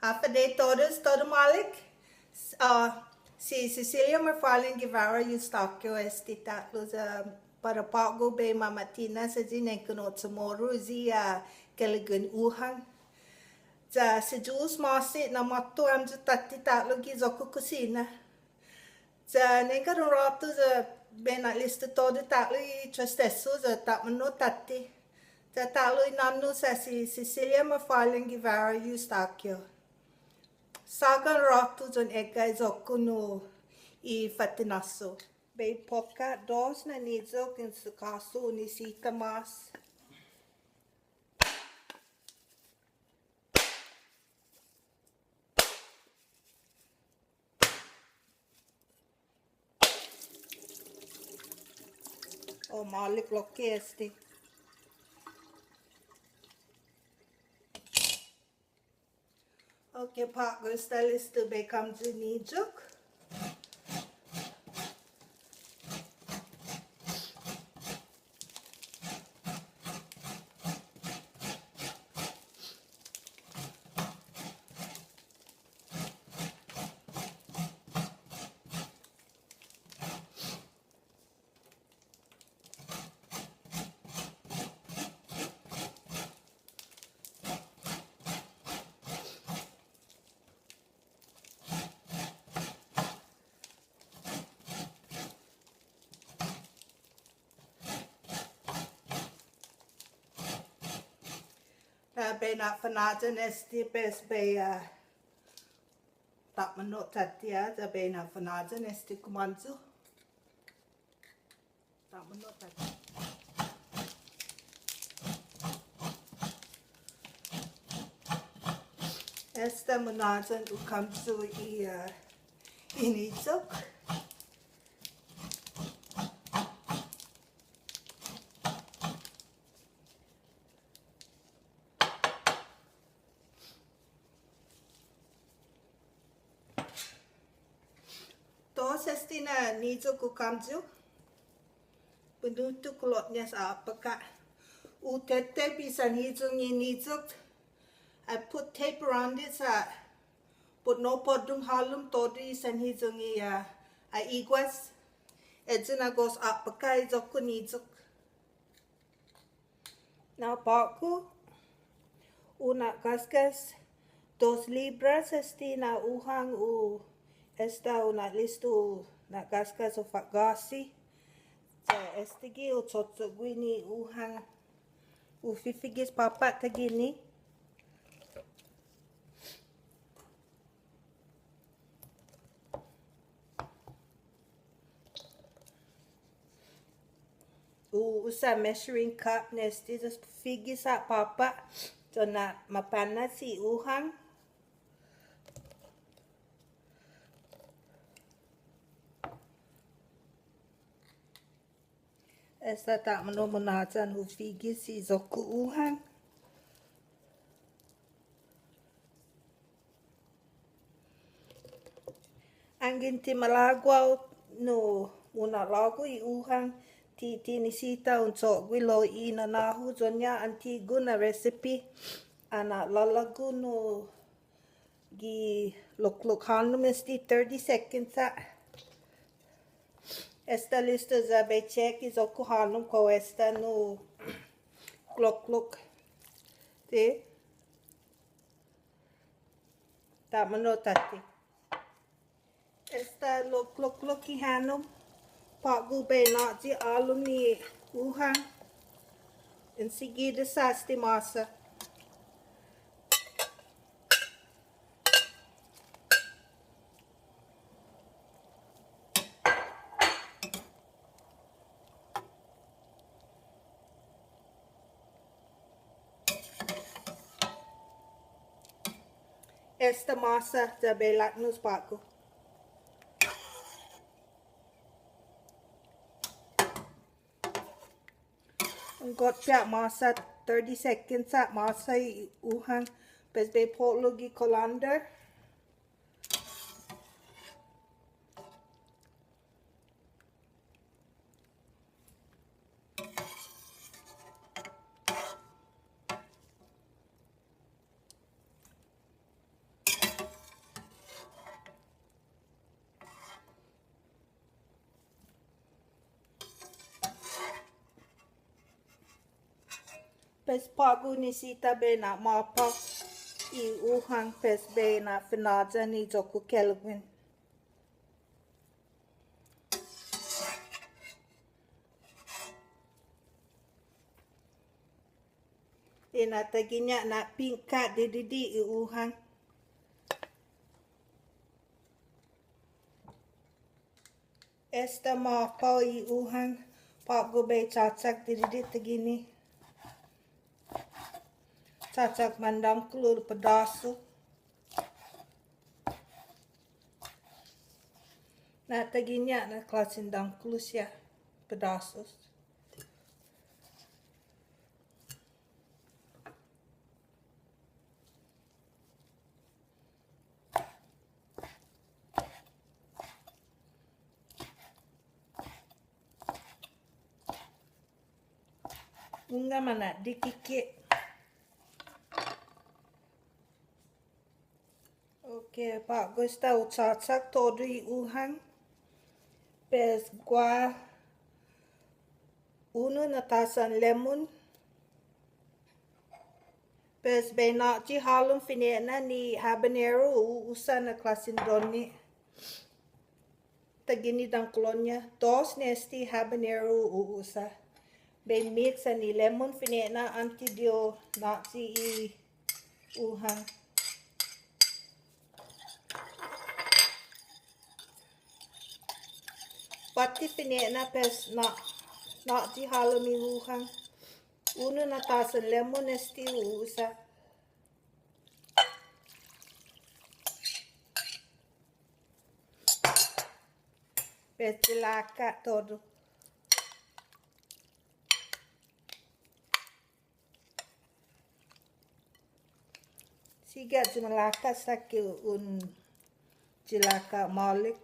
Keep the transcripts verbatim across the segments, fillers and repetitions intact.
Håfa adai todus, todu maolek. S-, ah, si Cecilia McFarlane Guevara Eustaquio este ta'lo, sa' para på'go bai mama'tinas ayu nengkanu' CHamoru ayu, ah, kelaguen uhang. Sa' si Yu'os ma'åse' na måtto hamyo tåtte ta'lo gi iyo-ku kusina. Sa' nengkanu' un råtu ya bai na'listo todu ta'lo i trastesu ya ta' manmanu' tåtte. Ya ta'lo i na'ån-hu sa' si Cecilia McFarlane Guevara Eustaquio. Saga un råtu ya un egga' iyo-ku nu i fa'tinås-hu. Bai pokka' dos na niyok, en su kåsu un nisisita mås. Oh, maolek lokkue' este. Okay, på'go esta listo bai kåmbiu niyok. Ya bai na'fanhåyan este, pues bai, ah, ta' manmanu' tåtte, ya bai na'fanhåyan este kumånto. Ta' manmanu' tåtte. Esta munhåyan hu kåmbiu i, ah, i niyok. Todu este na niyok hu kåmbiu. Buente kulot-ña sa' apaka'. Hu tetape i sanhiyong i niyok. I put tape around it sa' put no poddong hålom todu i sanhiyong i, ah, i iguas. Ayu na gof apaka' i iyo-ku niyok. Na'på'go hu na'gåsgas dos libras este na uhang, hu esta hu na'listo hu na'gåsgas hu fa'gåsi. Ya estague' hu cho'gue guini uhang. Hu fifigis påpa' taiguini. Hu usa measuring cup na este, just figis ha' påpa' todu na mapanas i uhang. Esta ta' manmanu' munhåyan hu figis i iyo-ku uhang. Anggen ti malago' hao nu muna'lågu i uhang, ti, ti nisisita un cho'gue lao i nanå-hu, ya-ña antigu na recipe, annai lalågu nu gi lokkok hånom este thirty seconds ha'. Esta listo ya bai check i iyo-ku hånom kao esta nu lokkok. Ti. Ta' manmanu' tåtte. Esta lokkok i hånom. På'go bai nå'yi hålom i uhang. Enseguida sa' este måsa. Esta måsa ya bai laknos på'go. Un go'pe ha' måsa, thirty seconds ha' måsa i uhang, pues bai po'lo gi colander. Pues på'go nisisita bai na'mapao i uhang, pues bai na'fina'yan i iyo-ku kelaguen. Ennao taiguini na pingka' didide' i uhang. Esta mapao i uhang, på'go bai chåchak didide' taiguini. Chåchak mandångkolo pedåsu. Na taiguini na klåsen dångkolo siha pedåsu. Hunggan mana'dikike'. Okay, på'go esta hu chåchak todu i uhang. Pues guaha unu na tåsan lemon. Pues bai na'yi hålom fine'na ni habanero hu usa na klåsen donne'. Taiguini dångkolo-ña, dos na este habanero hu usa. Bai mix i lemon fine'na åntes di hu na'yi i uhang. Påtte fine'na pues na, na'yi hålom i uhang. Unu na tåsan lemon este hu usa. Pues yalaka' todu. Sigi ha' yalaka' sa' ki un yalaka' maolek.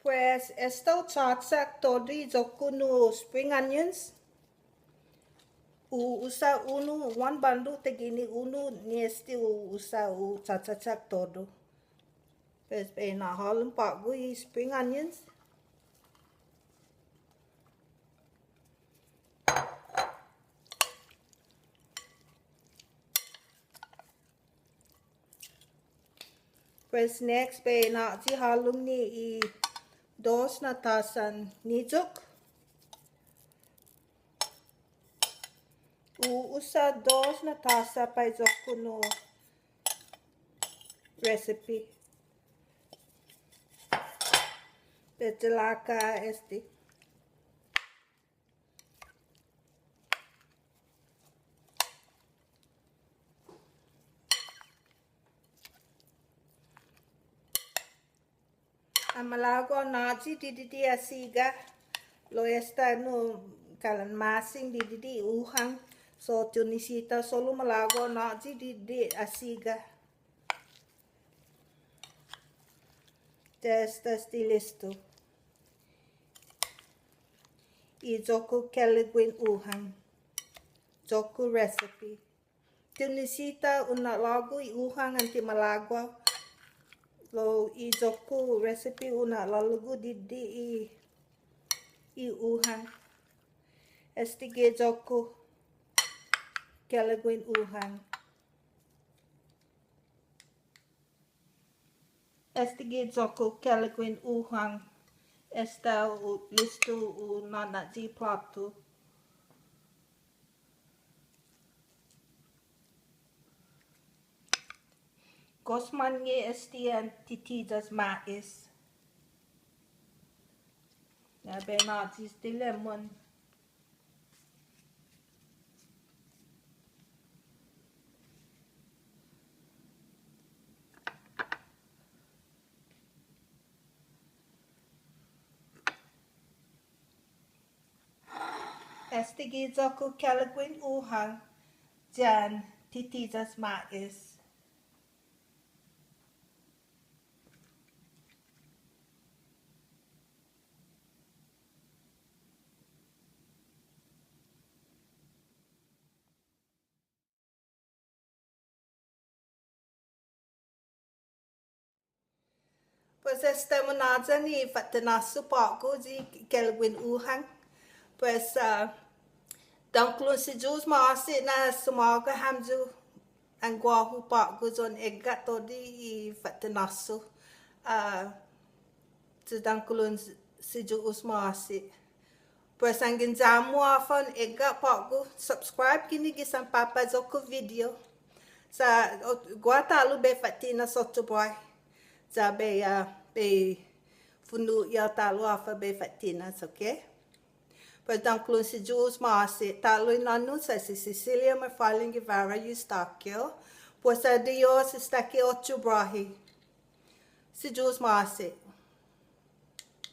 Pues esta hu chåchak todu i iyo-ku nu spring onions. Hu usa unu, wan båndu taiguini, unu na este hu usa, hu chåchak todu. Pues bai na'hålom på'go i spring onions. Pues next bai na'yi hålom ni i dos na tåsan niyok. Hu usa dos na tåsa para i iyo-ku nu recipe. Pues yalaka' este. An malago' na'yi didide' asiga, lao esta nu kalan masing didide' i uhang. So ti un nisisita solu malago' na'yi didide' asiga. Ya esta, esta listo i iyo-ku kelaguen uhang. Iyo-ku recipe. Ti un nisisita un na'lågu i uhang åntes malago'. Lao i iyo-ku recipe un na'lågu didide' i, i uhang. Estague' iyo-ku kelaguen uhang. Estague' iyo-ku kelaguen uhang. Esta u-, listo un na'na'yi plåtu. Gos månnge' este yan titiyas må'es. Ya bai na'yi este lemon. Estague' iyo-ku kelaguen uhang yan titiyas må'es. Pues esta munhåyan i fa'tinås-hu på'go i kelaguen uhang. Pues, ah, Dångkulon si Yu'os ma'åse' na sumåga hamyo an guåhu på'go ya un egga' todu i fa'tinås-hu. Ah, ya dångkulon si Yu'os ma'åse'. Pues anggen ya-mu håfa un egga' på'go, subscribe guini gi sanpapa' iyo-ku video. Sa' ot-, guaha ta'lo bai fa'tinas otro biåhi. Ya bai, ah, bai fino' ya ta'lo håfa bai fa'tinas, okay? Pues dångkulon si Yu'os ma'åse', ta'lo i na'ån-hu, sa' si Cecilia McFarlane Guevara Eustaquio. Pues sa' Dios esta ki otro biåhi. Si Yu'os ma'åse'.